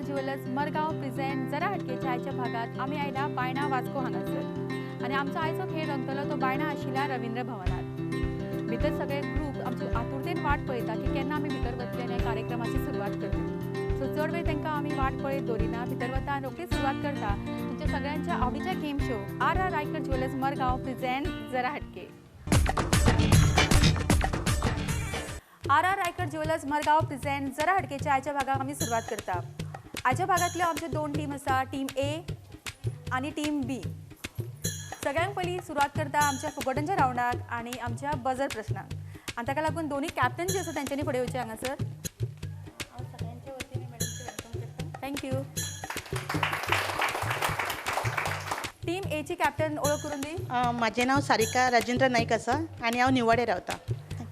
Jewellers Margao present जरा हटकेच्या आयच्या भागात आमी आयला बायणा वास्को हांगासर आनी आमचो आयचो खेळ रंगतलो तो बायणा आशिल्ल्या रवींद्र भवनात। भितर सगळे ग्रूप आमचे आतुरतेन वाट पळयता की केन्ना आमी भितर वतले आनी ह्या कार्यक्रमाची सुरवात करतले। सो चड वेळ तांकां आमी वाट पळयत दवरिना, भितर वता आनी रोखडीच सुरवात करता तुमच्या सगळ्यांच्या आवडीच्या game show R R Raikar jewellers Margao present Jara Hatke. R R Raikar jewellers Margao present जरा हटकेच्या आयच्या भागाक आमी सुरवात करता। आयच्या भागांतल्यो आमच्यो दोन टीम आसा, टीम ए आनी टीम बी। सगळ्यांत पयलीं सुरवात करता आमच्या फुगोट्यांच्या रावंडाक आनी आमच्या बजर प्रश्नाक, आनी ताका लागून दोनूय कॅप्टन जे आसा तेंच्यांनी फुडें येवचें हांगासर। हांव सगळ्यांच्या वतीन मॅडमचें welcome करता। Thank you. Team Aichi captain ओळख करून दी। म्हाजें नांव सारिका राजेंद्र नाईक आसा आनी हांव निवाडे रावता।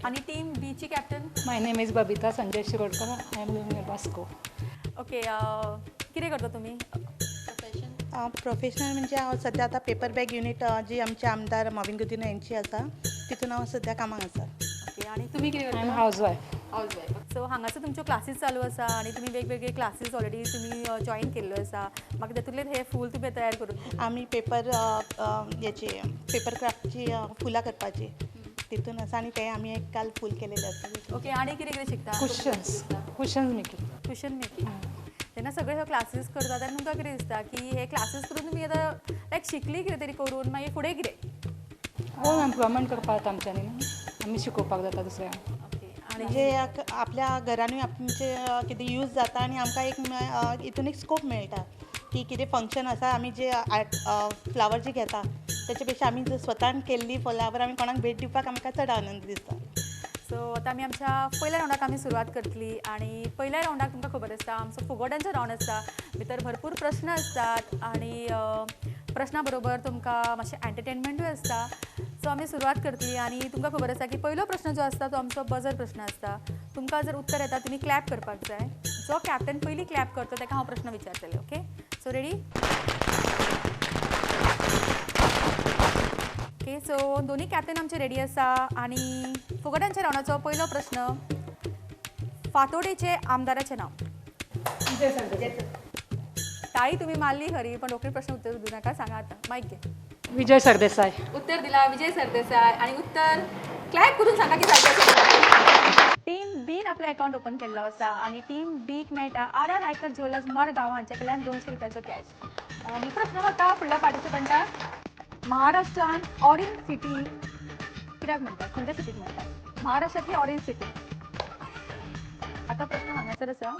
आनी टीम बीची captain? My name is Babita Sanjay Shirodkar, I am living in Vasco. Okay, कितें करता तुमी? प्रोफेशनल म्हणजे हांव सद्या आतां पेपर बॅग युनीट जी आमचे आमदार मॉविन गुदिन्हो हेंची आसा तितून हांव सद्या कामाक आसा। ओके, आनी तुमी कितें करता? I am housewife. Housewife. So हांगासर तुमच्यो क्लासीस चालू आसा आनी तुमी वेगवेगळे क्लासीस ऑलरेडी तुमी जॉयन केल्ल्यो आसा, म्हाका तातूंतल्यान हे फूल तुमी तयार करून? आमी पेपर हेची पेपर क्राफ्टची फुलां करपाची तितून आसा आनी ते आमी एक काल फूल केलेले आसा। ओके, आनी कितें कितें शिकता? Cushions, cushion making. Cushion making. जेन्ना सगळे हे क्लासीस करता तेन्ना तुमकां कितें दिसता की हे क्लासीस करून तुमी आतां लायक शिकली कितें तरी करून मागीर फुडें कितें? हो, एम्प्लॉयमेंट करपाक जाता आमच्यांनी न्हू, आमी शिकोवपाक जाता दुसऱ्यांक। ओके, आनी म्हणजे आपल्या घरानूय आमचे कितें यूज जाता आनी आमकां एक हितून एक स्कोप मेळटा की कितें फंक्शन आसा आमी जे आर्ट फ्लावर जे घेता तेचे पेक्षा आमी जर स्वतान केल्ली फ्लावर आमी कोणाक भेट दिवपाक आमकां चड आनंद दिसता। सो आतां आमी आमच्या पयल्या रावंडाक आमी सुरवात करतली आनी पयल्या रावंडाक तुमकां खबर आसता आमचो फुगोट्यांचो रावंड आसता, भितर भरपूर प्रश्न आसतात आनी प्रश्ना बरोबर तुमकां मातशें एंटरटेनमेंटूय आसता। सो आमी सुरवात करतली आनी तुमकां खबर आसा की पयलो प्रश्न जो आसता तो आमचो बजर प्रश्न आसता। तुमकां जर उत्तर येता तुमी क्लॅप करपाक जाय, जो कॅप्टन पयलीं क्लॅप करता ताका हांव प्रश्न विचारतलें। Okay, so ready? Okay, so दोनूय कॅप्टन आमचे रेडी आसा आनी फुगोट्यांच्या रावंडाचो पयलो प्रश्न, फातोडेचे आमदाराचें नांव। ताळी तुमी मारली खरी पण रोखडी प्रश्न उत्तर दिवं नाका, सांगा आतां मायक घे। विजय सरदेसाय। उत्तर दिला विजय सरदेसाय आनी उत्तर क्लॅप करून सांगा की सारकें। टीम बीन आपलो अकाउंट ओपन केल्लो आसा आनी टीम बीक मेळटा R R Raikar jewellers Margao हांचे कडल्यान 200 रुपयाचो कॅश। आनी प्रश्न वता फुडल्या पार्टिसिपंटाक, महाराष्ट्रान ऑरेंज सिटी कित्याक म्हणटात, खंयच्या सिटीक म्हणटात महाराष्ट्रांतली ऑरेंज सिटी? आतां प्रश्न हांगासर आसा।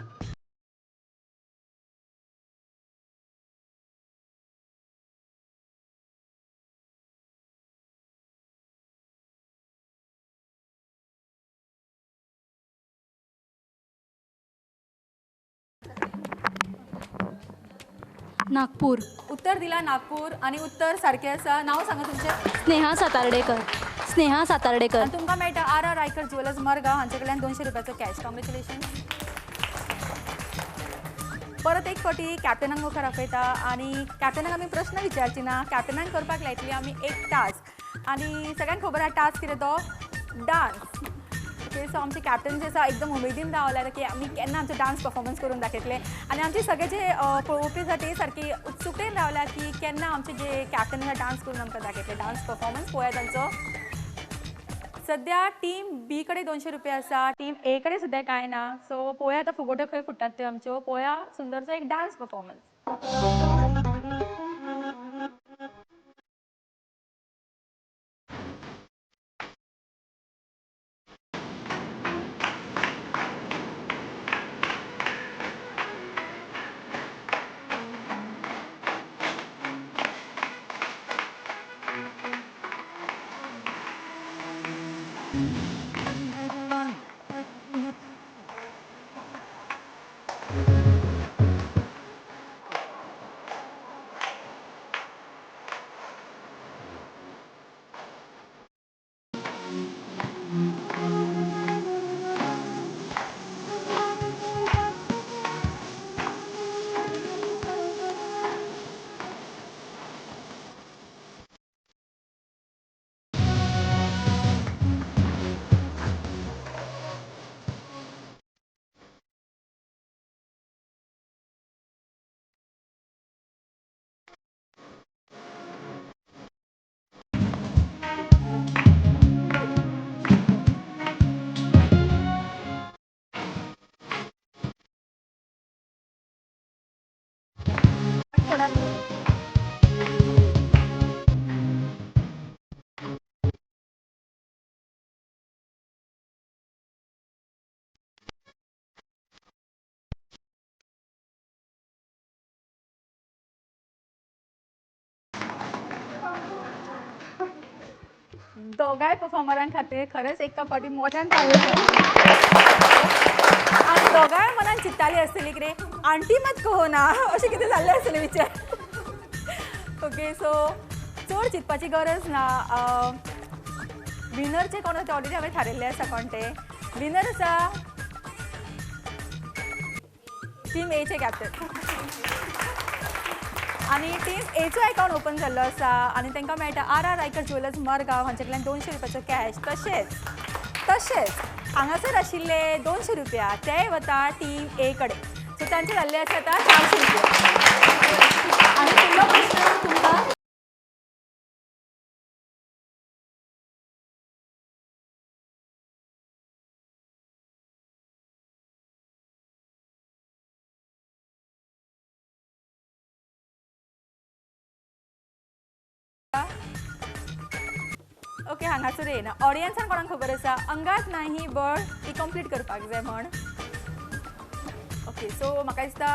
नागपूर। उत्तर दिला नागपूर आनी उत्तर सारकें आसा। नांव सांगा तुमचें? स्नेहा सातार्डेकर। स्नेहा सातार्डेकर। आनी तुमकां मेळटा R R Raikar jewellers Margao हांचे कडल्यान 200 रुपयाचो कॅश। कॉंग्रेच्युलेशन। परत एक फावटी कॅप्टनाक मुखार आपयता आनी कॅप्टनाक आमी प्रश्न विचारची ना, कॅप्टनाक करपाक लायतली आमी एक टास्क आनी सगळ्यांक खबर आसा टास्क कितें तो, डांस। ओके, सो आमचे कॅप्टन जे आसा एकदम उमेदीन रावले की आमी केन्ना आमचो डांस परफॉर्मन्स करून दाखयतले आनी आमचे सगळे जे पळोवपी आसा ते सारकी उत्सुकतेन रावल्या की केन्ना आमचे जे कॅप्टन आसा डांस करून आमकां दाखयतले। डांस परफॉर्मन्स पळोवया तांचो। सद्या टीम बी कडेन 200 रुपया आसा, टीम ए कडेन सुद्दां कांय ना। सो पळोवया आतां फुगोट्यो खंय फुट्टात त्यो आमच्यो, पळोवया सुंदरसो एक डांस परफॉर्मन्स। दोगांय परफॉर्मरां खातीर खरेंच एका फावटी मोठ्यान ताळयो. आनी दोगांय मनान चिंत्ताली आसतली कितें आंटी मात कहो ना, अशें कितें जाल्लें आसतलें विचार. ओके, सो चड चिंतपाची गरज ना. विनरचे कोण ते ऑलरेडी हांवें थारयल्ले आसा. कोण ते विनर आसा? टीम एचे कॅप्टन. आनी टीम एचो अकाउंट ओपन जाल्लो आसा आनी तांकां मेळटा R R Raikar jewellers Margao हांचे कडल्यान 200 रुपयाचो कॅश. तशेंच तशेंच हांगासर आशिल्ले 200 रुपया ते वता टीम ए कडेन. सो तांचे जाल्ले आसा आतां 400 रुपया. आनी फुडलो प्रश्न तुमकां ओके हांगासर येना. ऑडियन्सान कोणाक खबर आसा अंगात नाही बळ ती कंप्लीट करपाक जाय म्हण? ओके, सो म्हाका दिसता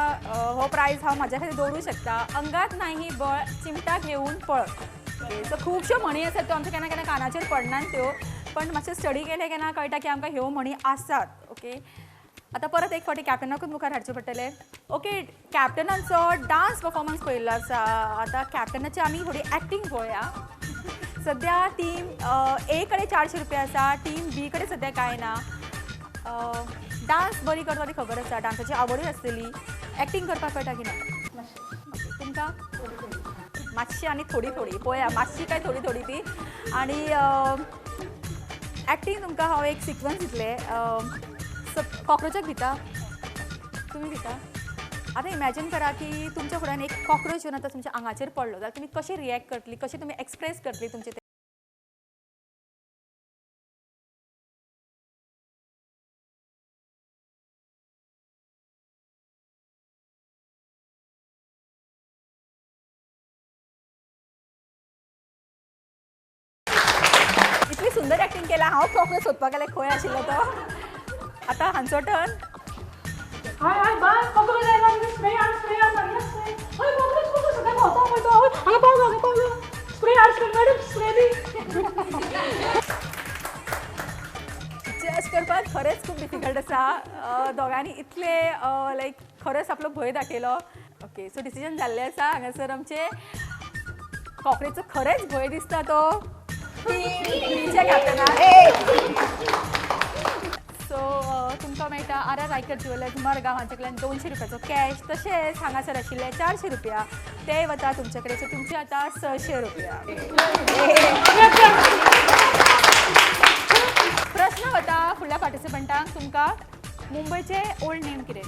हो प्रायज हांव म्हाज्या खातीर दवरूं शकता. अंगात नाही बळ चिमटा घेवन पळ. ओके, सो खुबश्यो म्हणी आसात त्यो आमच्या केन्ना केन्ना कानाचेर पडनात त्यो, पण मातशें स्टडी केलें केन्ना कळटा की आमकां ह्यो म्हणी आसात. ओके, आतां परत एक फावटी कॅप्टनाकूच मुखार हाडचें पडटलें. ओके, कॅप्टनाचो डांस परफॉर्मन्स पळयल्लो आसा. आतां कॅप्टनाची आमी थोडी एक्टींग पळोवया. सद्या टीम ए कडेन 400 रुपया आसा, टीम बी कडेन सद्या कांय ना. डांस बरी करता ती खबर आसा, डांसाची आवडूय आसतली. एक्टींग करपाक कळटा की ना तुमकां? मातशी आनी थोडी थोडी पळोवया, मातशी काय थोडी थोडी ती. आनी एक्टींग तुमकां हांव एक सिक्वन्स दितलें. कॉक्रोचाक भिता तुमी? भिता? आतां इमॅजीन करा की तुमच्या फुड्यान एक कॉक्रोच येवन आतां तुमच्या आंगाचेर पडलो जाल्यार तुमी कशें रिएक्ट करतली, कशें तुमी एक्सप्रेस करतली तुमचें? इतली सुंदर एक्टींग केला. हांव कॉक्रोच सोदपाक गेलें खंय आशिल्लो तो. आतां हांचो टर्न. हय हय बाय, कॉक्रोच आयला, स्प्रे हाड, स्प्रे हाड, स्प्रे. हय कॉक्रोच, कॉक्रोच सगळें भोंवता पळय तो. हय हांगा पावलो, हांगा पावलो. स्प्रे हाड, स्प्रे मॅडम, स्प्रे दी. जज करपाक खरेंच खूब डिफिकल्ट आसा. दोगांनी इतले लायक खरेंच आपलो भंय दाखयलो. ओके, सो डिसिजन जाल्लें आसा. हांगासर आमचे कॉक्रोचचो खरेंच भंय दिसता तो टीमच्या कॅप्टनाक. सो तुमकां मेळटा R R Raikar jewellers Madgaon हांचे कडल्यान 200 रुपयाचो कॅश. तशेंच हांगासर आशिल्ले 400 रुपया ते वता तुमचे कडेन. सो तुमचे आतां 600 रुपया. प्रश्न वता फुडल्या पार्टिसिपंटांक. तुमकां मुंबयचें ओल्ड नेम कितें?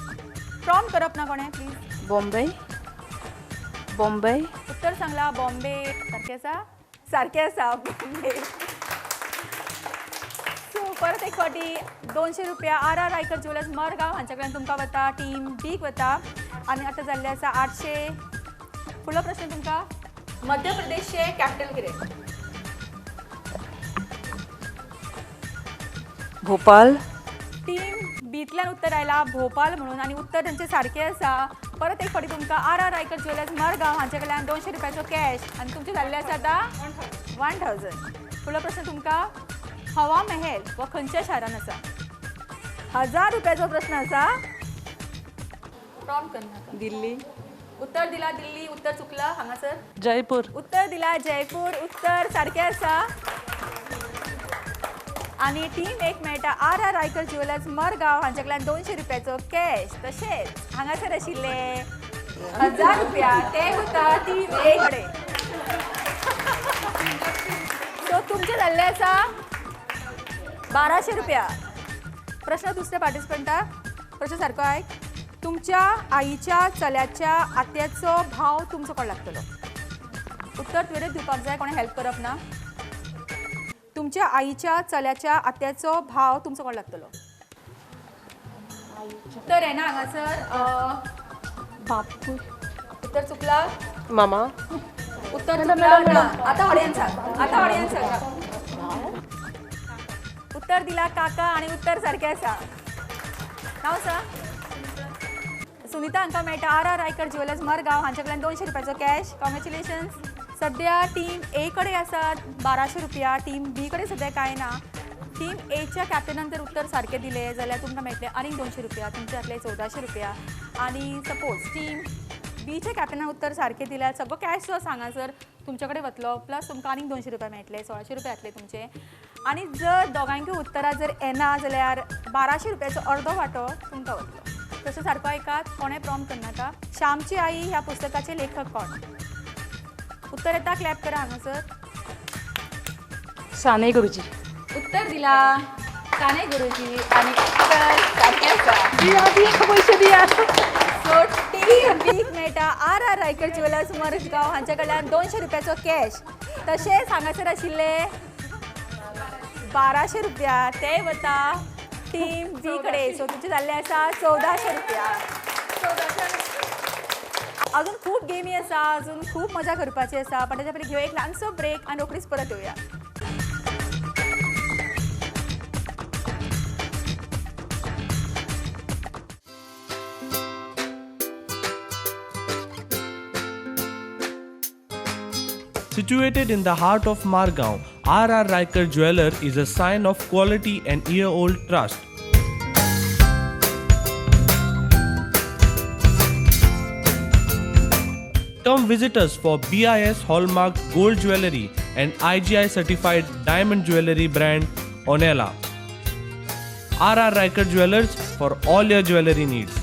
प्रॉम्प्ट करप ना कोणें प्लीज. बॉम्बे. बॉम्बे. उत्तर सांगला बॉम्बे. सारकें आसा? सारकें आसा, बॉम्बे. सो परत एक फावटी 200 रुपया R R Raikar jewellers Madgaon हांचे कडल्यान तुमकां वता, टीम बीक वता. आनी आतां जाल्ले आसा 800. फुडलो प्रश्न तुमकां, मध्य प्रदेशचें कॅपिटल कितें? भोपाल. टीम बीतल्यान उत्तर आयला भोपाल म्हणून आनी उत्तर तांचें सारकें आसा. परत एक फावटी तुमकां R R Raikar jewellers Madgaon हांचे कडल्यान 200 रुपयाचो कॅश आनी तुमचें जाल्लें आसा आतां 1000. फुडलो प्रश्न तुमकां, हवा महल हो खंयच्या शारान आसा? 1000 रुपयाचो प्रश्न आसा. प्रॉम्प्ट करनाका. दिल्ली. उत्तर दिला दिल्ली, उत्तर चुकला. हांगासर जयपूर. उत्तर दिला जयपूर, उत्तर सारकें आसा. आनी टीम एक मेळटा R R Raikar jewellers Madgaon हांचे कडल्यान 200 रुपयाचो कॅश. तशेंच हांगासर आशिल्ले 1000 रुपया ते वता टीम ए कडेन. सो तुमचें जाल्लें आसा 1200 रुपया. प्रश्न दुसऱ्या पार्टिसिपंटाक. प्रश्न सारको आयक. तुमच्या आईच्या चल्याच्या आत्याचो भाव तुमचो कोण लागतलो? उत्तर तुवेंच दिवपाक जाय, कोणें हेल्प करप ना. तुमच्या आईच्या चल्याच्या आत्याचो भाव तुमचो कोण लागतलो? उत्तर येना हांगासर. बापूय. उत्तर चुकला. मामा. उत्तर चुकला. आता ऑडियन्साक, आता ऑडियन्साक. उत्तर दिला काका आनी उत्तर सारकें आसा. नांव आसा सुनीता हांकां मेळटा R R Raikar jewellers Margao हांचे कडल्यान 200 रुपयाचो कॅश. कॉंग्रेच्युलेशन्स. सद्या टीम ए कडेन आसात 1200 रुपया, टीम बी कडेन सद्या कांय ना. टीम एच्या कॅप्टनान जर उत्तर सारकें दिलें जाल्यार तुमकां मेळटलें आनीक 200 रुपया, तुमचे जातले 1400 रुपया. आनी सपोज टीम बीच्या कॅप्टनान उत्तर सारकें दिल्यार सगळो कॅश जो आसा हांगासर तुमचे कडेन वतलो, प्लस तुमकां आनीक 200 रुपया मेळटले, 1600 रुपया जातले तुमचे. आनी जर दोगांयकूय उत्तरां जर येना जाल्यार 1200 रुपयाचो अर्दो वांटो तुमकां वतलो. तशें सारको आयकात, कोणें प्रॉम्प्ट करनाका. श्यामची आई ह्या पुस्तकाचे लेखक कोण? उत्तर येता, क्लॅप करा हांगासर. साने गुरुजी. उत्तर दिला साने गुरुजी आनी उत्तर सारकें आसा. दिया दिया पयशे दिया. सो टीम बीक मेळटा R R Raikar jewellers Margao हांचे कडल्यान 200 रुपयाचो कॅश. तशेंच हांगासर आशिल्ले 1200 रुपया ते वता टीम बी कडेन. सो तुमचे जाल्ले आसा 1400 रुपया. अजून खूब गेमी आसा, अजून खूब मजा करपाची आसा, पण ताच्या पयलीं घेवया एक ल्हानसो ब्रेक आनी रोखडीच परत येवया. Situated in the heart of Margao, R.R. Raikar Jeweller is a sign of quality and year-old trust. Come visit us for BIS Hallmark Gold Jewellery and IGI Certified Diamond Jewellery brand Onela. R.R. Raikar Jewellers for all your jewellery needs.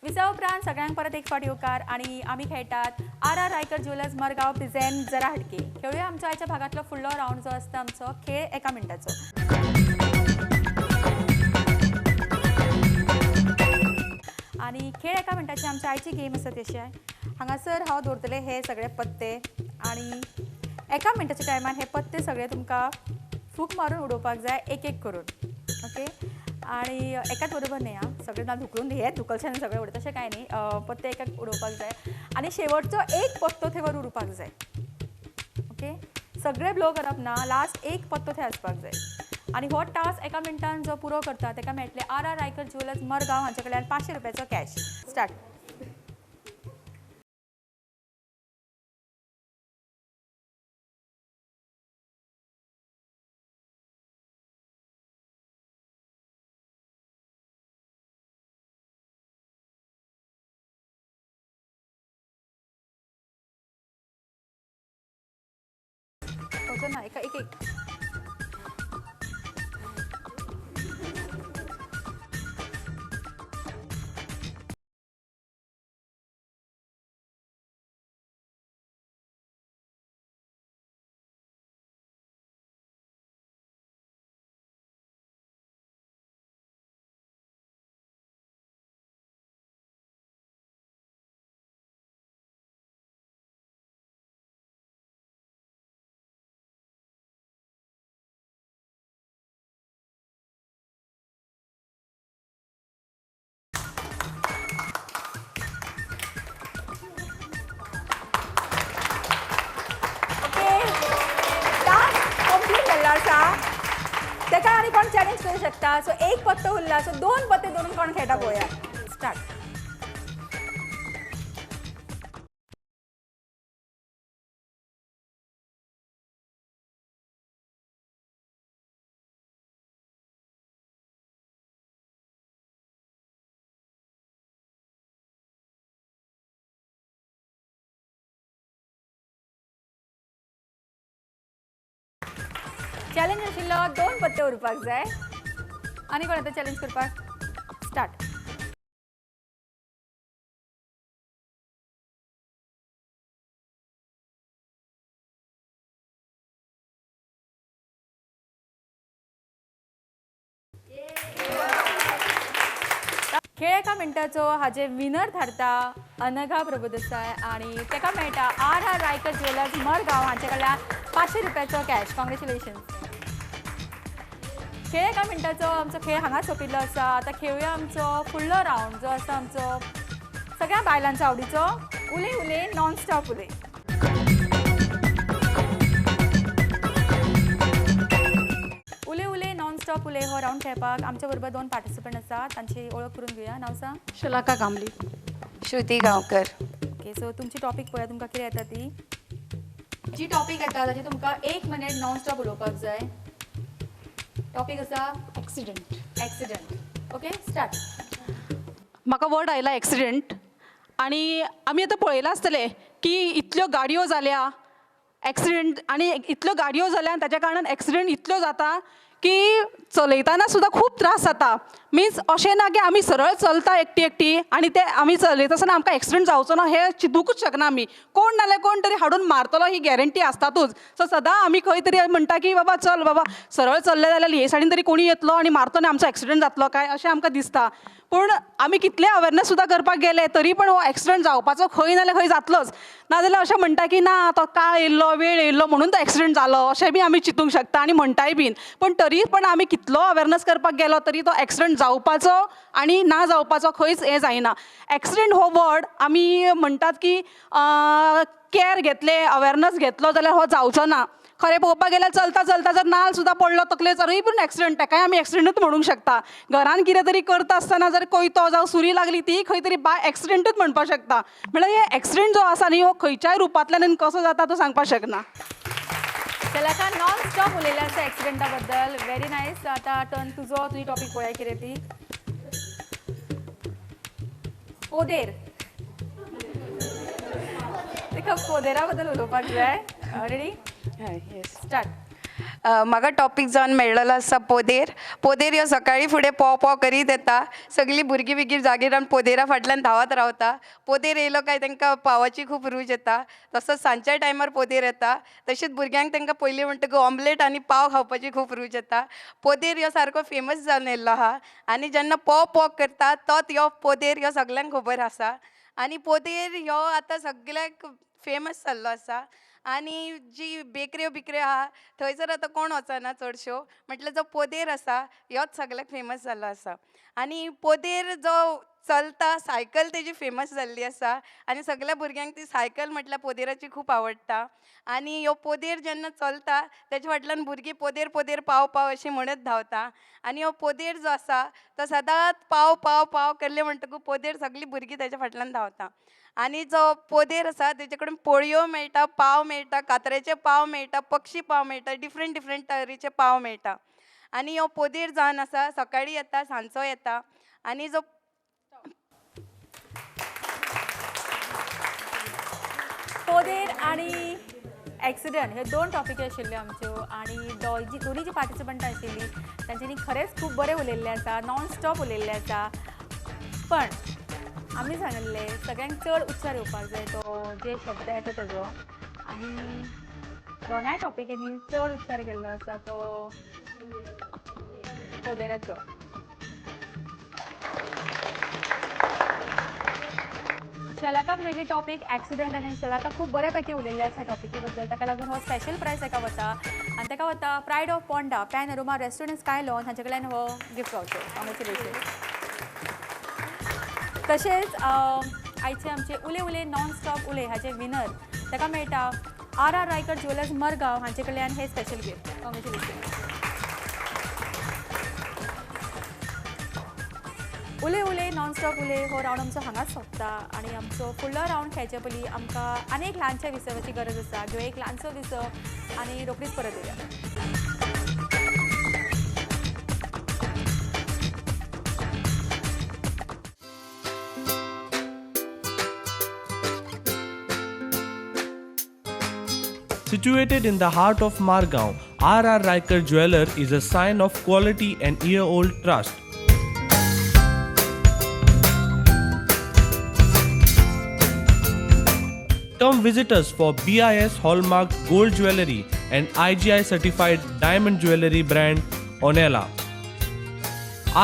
विसा उपरांत सगळ्यांक परत एक फावट येवकार आनी आमी खेळटात R R Raikar jewellers Margao present जरा हटके. खेळूया आमच्या आयच्या भागांतलो फुडलो रावंड जो आसता आमचो खेळ एका मिनटाचो. आनी खेळ एका मिनटाची आमच्या आयची गेम आसा तशी. हांगासर हांव दवरतलें हे सगळे पत्ते आनी एका मिनटाच्या टायमान हे पत्ते सगळे तुमकां फूक मारून उडोवपाक जाय एक एक करून. ओके, आनी एकाच बरोबर न्ही आं, सगळे ना धुकलून हे धुकलशान सगळे उडयता तशें कांय न्ही. पत्ते एकाक उडोवपाक जाय आनी शेवटचो एक पत्तो थंय वर उरपाक जाय. ओके, सगळे ब्लो करप ना, लास्ट एक पत्तो थंय आसपाक जाय. आनी हो टास्क एका मिनटान जो पुरो करता ताका मेळटले R R Raikar jewellers Margao हांचे कडल्यान 500 रुपयाचो कॅश. स्टार्ट. ना एका एक एक तेका आनी कोण चॅलेंज करूं शकता. सो एक पत्तो उरला, सो 2 पत्ते धरून कोण खेळटा पळोवया. स्टार्ट. चॅलेंज आशिल्लो 2 पत्ते उरपाक जाय. आनी कोण येता चॅलेंज करपाक? स्टार्ट. खेळ एका मिनटाचो हाजे विनर थारता अनघा प्रभुदेसाय आनी ताका मेळटा R R Raikar jewellers Margao हांचे कडल्यान 500 रुपयाचो कॅश. कॉंग्रेच्युलेशन्स. खेळ एका मिनटाचो आमचो खेळ हांगा सोंपिल्लो आसा. आतां खेळुया आमचो फुडलो रावंड जो आसा आमचो सगळ्या बायलांचो आवडीचो उले उले नॉन स्टॉप उले. उले उले नॉन स्टॉप उले हो रावंड खेळपाक आमच्या बरोबर दोन पार्टिसिपंट आसा, तांची ओळख करून घेवया. नांव सांग. शलाका कामली. श्रुती गांवकर. ओके, सो तुमची टॉपीक पळया तुमकां कितें येता ती. जी टॉपीक येता ताची तुमकां 1 मिनीट नॉन स्टॉप उलोवपाक जाय. टॉपीक आसा एक्सिडंट. एक्सिडंट. Okay, start. म्हाका वर्ड आयला एक्सिडंट आनी आमी आतां पळयलां आसतलें की इतल्यो गाडयो जाल्या एक्सिडंट आनी इतल्यो गाडयो जाल्या आनी ताच्या कारणान एक्सिडंट इतल्यो जाता की चलयतना सुद्दां खूब त्रास जाता. मिन्स अशें ना की आमी सरळ चलता एकटी एकटी आनी ते आमी चलयता आसतना आमकां एक्सिडंट जावचो ना हें चिंतूंकूच शकना आमी. कोण नाल्यार कोण तरी हाडून मारतलो ही गॅरंटी आसतातूच. सो सदां आमी खंय तरी म्हणटा की बाबा चल बाबा सरळ चल्ले जाल्यार हे सायडीन तरी कोणी येतलो आनी मारतलो आनी आमचो एक्सिडंट जातलो काय अशें आमकां दिसता. पूण आमी कितले अवेरनस सुद्दां करपाक गेले तरी पण हो एक्सिडंट जावपाचो खंय नाल्यार खंय जातलोच. नाजाल्यार अशें म्हणटा की ना तो काळ येयल्लो वेळ येयल्लो म्हणून तो एक्सिडंट जालो अशें बी आमी चिंतूंक शकता आनी म्हणटाय बीन. पूण तरी पण आमी कितलो अवेरनस करपाक गेलो तरी तो एक्सिडंट जावपाचो आनी ना जावपाचो खंयच हें जायना. एक्सिडंट हो वर्ड आमी म्हणटात की कॅर घेतले अवेरनस घेतलो जाल्यार हो जावचो ना. खरें पळोवपाक गेल्यार चलता चलता जर नाल सुद्दां पडलो तकलेर तरीय पूण एक्सिडंट, ताकाय आमी एक्सिडंटूच म्हणूंक शकता. घरान कितें तरी करता आसतना जर कोयतो जावं सुरी लागली ती खंय तरी बाय एक्सिडंटूच म्हणपाक शकता. म्हणल्यार हे एक्सिडंट जो आसा न्ही हो खंयच्याय रुपांतल्यान आनी कसो जाता तो सांगपाक शकना. चल आता नॉन स्टॉप उलयलें आसा एक्सिडंटा बद्दल. Very nice. आतां टर्न तुजो, तुजी टॉपीक पळोवया कितें ती. पोदेर. ताका पोदेरा बद्दल उलोवपाक जाय. रेडी? हय, येस. स्टार्ट. म्हाका टॉपीक जावन मेळ्ळलो आसा पोदेर. पोदेर ह्यो सकाळीं फुडें पोव पोव करीत येता. सगळीं भुरगीं बिगीर जागीर रावन पोदेरा फाटल्यान धांवत रावता. पोदेर येयलो काय तांकां पावाची खूब रूच येता. तसोच सांजच्या टायमार पोदेर येता. तशेंच भुरग्यांक तांकां पयलीं म्हणटकूच ऑमलेट आनी पाव खावपाची खूब रूच येता. पोदेर ह्यो सारको फेमस जावन येयल्लो आहा आनी जेन्ना पोव पोव करता तोच ह्यो पोदेर ह्यो सगल्यांक खबर आसा. आनी पोदेर ह्यो आतां सगळ्याक फेमस जाल्लो आसा. आनी जी बेकऱ्यो बिकऱ्यो आहा थंयसर आतां कोण वचना चडश्यो, म्हटल्यार जो पोदेर आसा ह्योच सगळ्याक फेमस जाल्लो आसा. आनी पोदेर जो चलता सायकल तेजी फेमस जाल्ली आसा आनी सगळ्या भुरग्यांक ती सायकल म्हटल्यार पोदेराची खूब आवडटा. आनी ह्यो पोदेर जेन्ना चलता तेच्या फाटल्यान भुरगीं पोदेर पोदेर पाव पाव अशी म्हणत धांवता. आनी हो पोदेर जो आसा तो सदांच पाव पाव पाव केल्ले म्हणटकूच पोदेर सगळीं भुरगीं तेच्या फाटल्यान धांवता. आनी जो पोदेर आसा तेजे कडेन पोळयो मेळटा, पाव मेळटा, कात्र्याचे पाव मेळटा, पक्षी पाव मेळटा, डिफरंट डिफरंट तरेचे पाव मेळटा. आनी हो पोदेर जावन आसा सकाळीं येता सांजचो येता. आनी जो पोदेर आनी एक्सिडंट हे दोन टॉपीक आशिल्ल्यो आमच्यो आनी दोनी जी पार्टिसिपंट आशिल्ली तांच्यांनी खरेंच खूब बरें उलयल्लें आसा, नॉन स्टॉप उलयल्लें आसा. पण आमी सांगिल्लें सगळ्यांक चड उच्चार येवपाक जाय तो जे शब्द येता तेजो आनी दोनाय टॉपिकांनी चड उच्चार केल्लो आसा तो पोदेराचो. शलाकाक मेळ्ळी टॉपीक एक्सिडंट आनी शलाका खूब बऱ्या पैकी उलयल्लें आसा टॉपिकी बद्दल. ताका लागून हो स्पेशल प्रायज ताका वता आनी ताका वता pride of Ponda pan aroma restaurant sky lawn हांचे कडल्यान हो गिफ्ट वावचर. कॉंग्रेच्युलेशन. तशेंच आयचे आमचे उले उले नॉन स्टॉप उले हाचे विनर ताका मेळटा R R Raikar jewellers Margao हांचे कडल्यान हे स्पेशल गिफ्ट. कॉंग्रेच्युलेशन. उले उले नॉन स्टॉप उले हो रावंड आमचो हांगाच सोंपता आनी आमचो फुडलो रावंड खेळचे पयलीं आमकां आनी एक ल्हानशा विसवाची गरज आसा. घेवया एक ल्हानसो विसव आनी रोखडीच परत येवया. Situated in the heart of Margao, R.R. Raikar Jeweller is a sign of quality and year-old trust. Come visit us for BIS Hallmark Gold Jewelry and IGI Certified Diamond Jewelry brand Onela.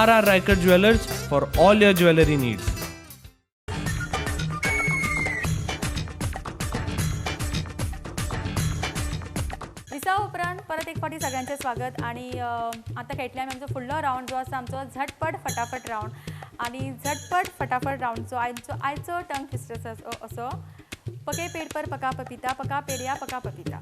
R.R. Raikar Jewellers for all your jewelry needs. विसा उपरांत परत परत एक फावटी सगळ्यांचें स्वागत आणि आतां खेळटले आमी आमचो फुडलो रावंड जो आसा आमचो झटपट फटाफट रावंड. आनी झटपट फटाफट रावंडचो आयचो टंग ट्विस्टर असो पके पेड़ पर पका पपिता, पका पेड़या पका पपिता.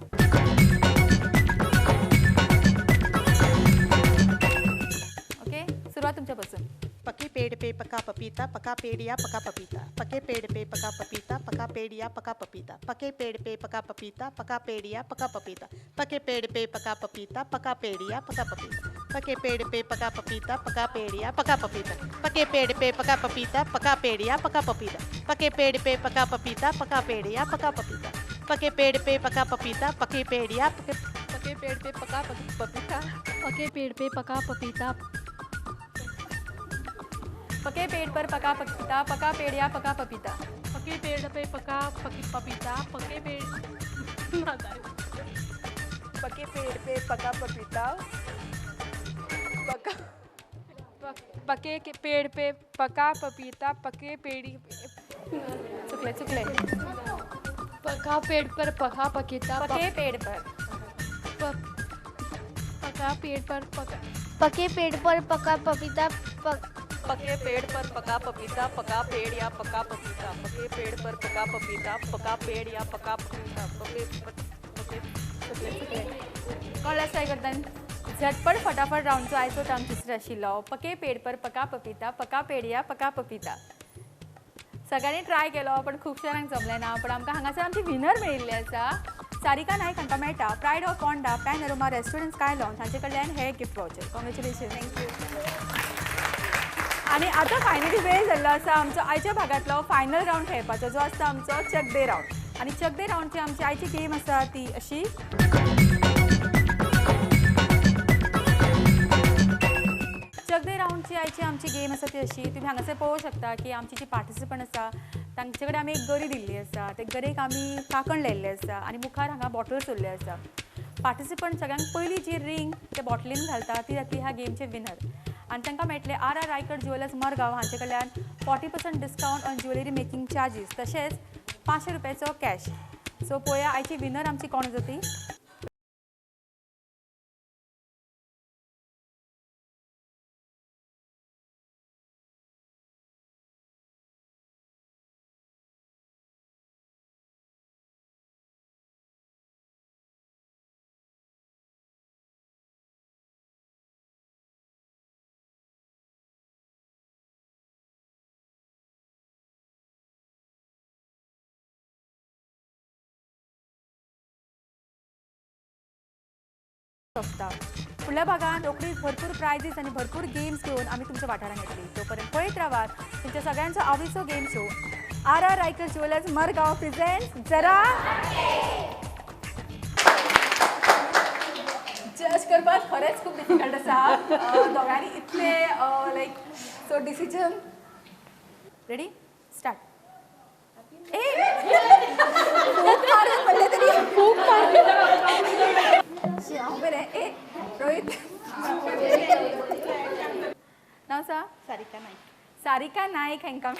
ओके, सुरवात तुमच्या पासून. पके पेड़ पे पका पपीता, पका पेड़िया पका पपीता. पके पेड़ पे पका पपीता, पका पेड़िया पका पपीता. पके पेड़ पे पका पपीता, पका पेड़िया पका पपीता. पके पेड़ पे पका पपीता, पका पेड़िया पका पपीता. पके पेड़ पे पका पपीता, पका पेड़िया पका पपीता. पके पेड़ पे पका पपीता, पका पेड़िया पका पपीता. पके पेड़ पे पका पपीता, पका पेड़िया पका पपीता. पके पेड़ पे पका पपीता, पके पेड़िया पके पके पेड़ पे पका पपीता. पके पेड़ पे पका पपीता. पके पेड़ पर पका पपीता, पका पेड़या पका पपीता. पके पेड़ पे पका पपीता, पके पेड़ पके पेड़ पे पका पपीता, पका पके के पेड़ पे पका पपीता, पके पेड़ी. चुकले चुकले. पका पेड़ पर पका पपीता. पके पेड़ पर पका पेड़ पर पका. पके पेड़ पर पका पपीता. पके पेड़ पर पका पपीता, पका पेड़ या पका पपीता. पके पेड़ पर पका पपीता, पका पेड़ या पका पपीता. पके पके. चुकले चुकले. कोण लास्ट ट्राय करता? झटपट फटाफट रावंडचो आयचो टंग ट्विस्टर आशिल्लो पके पेड़ पर पका पपिता, पका पेड़या पका पपिता. सगळ्यांनी ट्राय केलो पण खुबशा जाणांक जमलें ना. पण आमकां हांगासर आमची विनर मेळिल्ली आसा, सारिका नायक हांकां मेळटा pride of Ponda Panorama restaurant sky lounge हांचे कडल्यान हे gift voucher. Congratulation. Thank you. आनी आतां फायनली वेळ जाल्लो आसा आमचो आयच्या भागांतलो फायनल रावंड खेळपाचो, जो आसता आमचो चक दे रावंड. आनी चक दे रावंडची आमची आयची गेम आसा ती अशी. चक दे रावंडची आयची आमची गेम आसा ती अशी, तुमी हांगासर पळोवंक शकता की आमची जी पार्टिसिपंट आसा तांचे कडेन आमी एक गरी दिल्ली आसा, ते गरेक आमी कांकण लायिल्लें आसा आनी मुखार हांगा बॉटल्स उरल्ले आसा. पार्टिसिपंट सगळ्यांत पयलीं जी रिंग ते बॉटलीन घालता ती जातली ह्या गेमचे विनर. आनी तांकां मेळटले R R Raikar jewellers Margao हांचे कडल्यान 40% discount on jewellery making charges, तशेंच 500 रुपयाचो कॅश. सो पळोवया आयची विनर आमची कोण जाती. शकता फुडल्या भागात रोखडीच भरपूर प्रायजीस आनी भरपूर गेम्स घेवन आमी तुमच्या वाठारांत येतली. तोपर्यंत पळयत रावात तुमच्या सगळ्यांचो आवडीचो game show R R Raikar jewellers Margao presents जरा जज करपाक खरेंच खूब डिफिकल्ट आसा. दोगांनी इतले like so decision. Ready start. ए फूक मारून म्हणलें तरी फूक मारून हांव बरें. ए रोहित, नांव सा? सारिका नायक. सारिका नायक हांकां.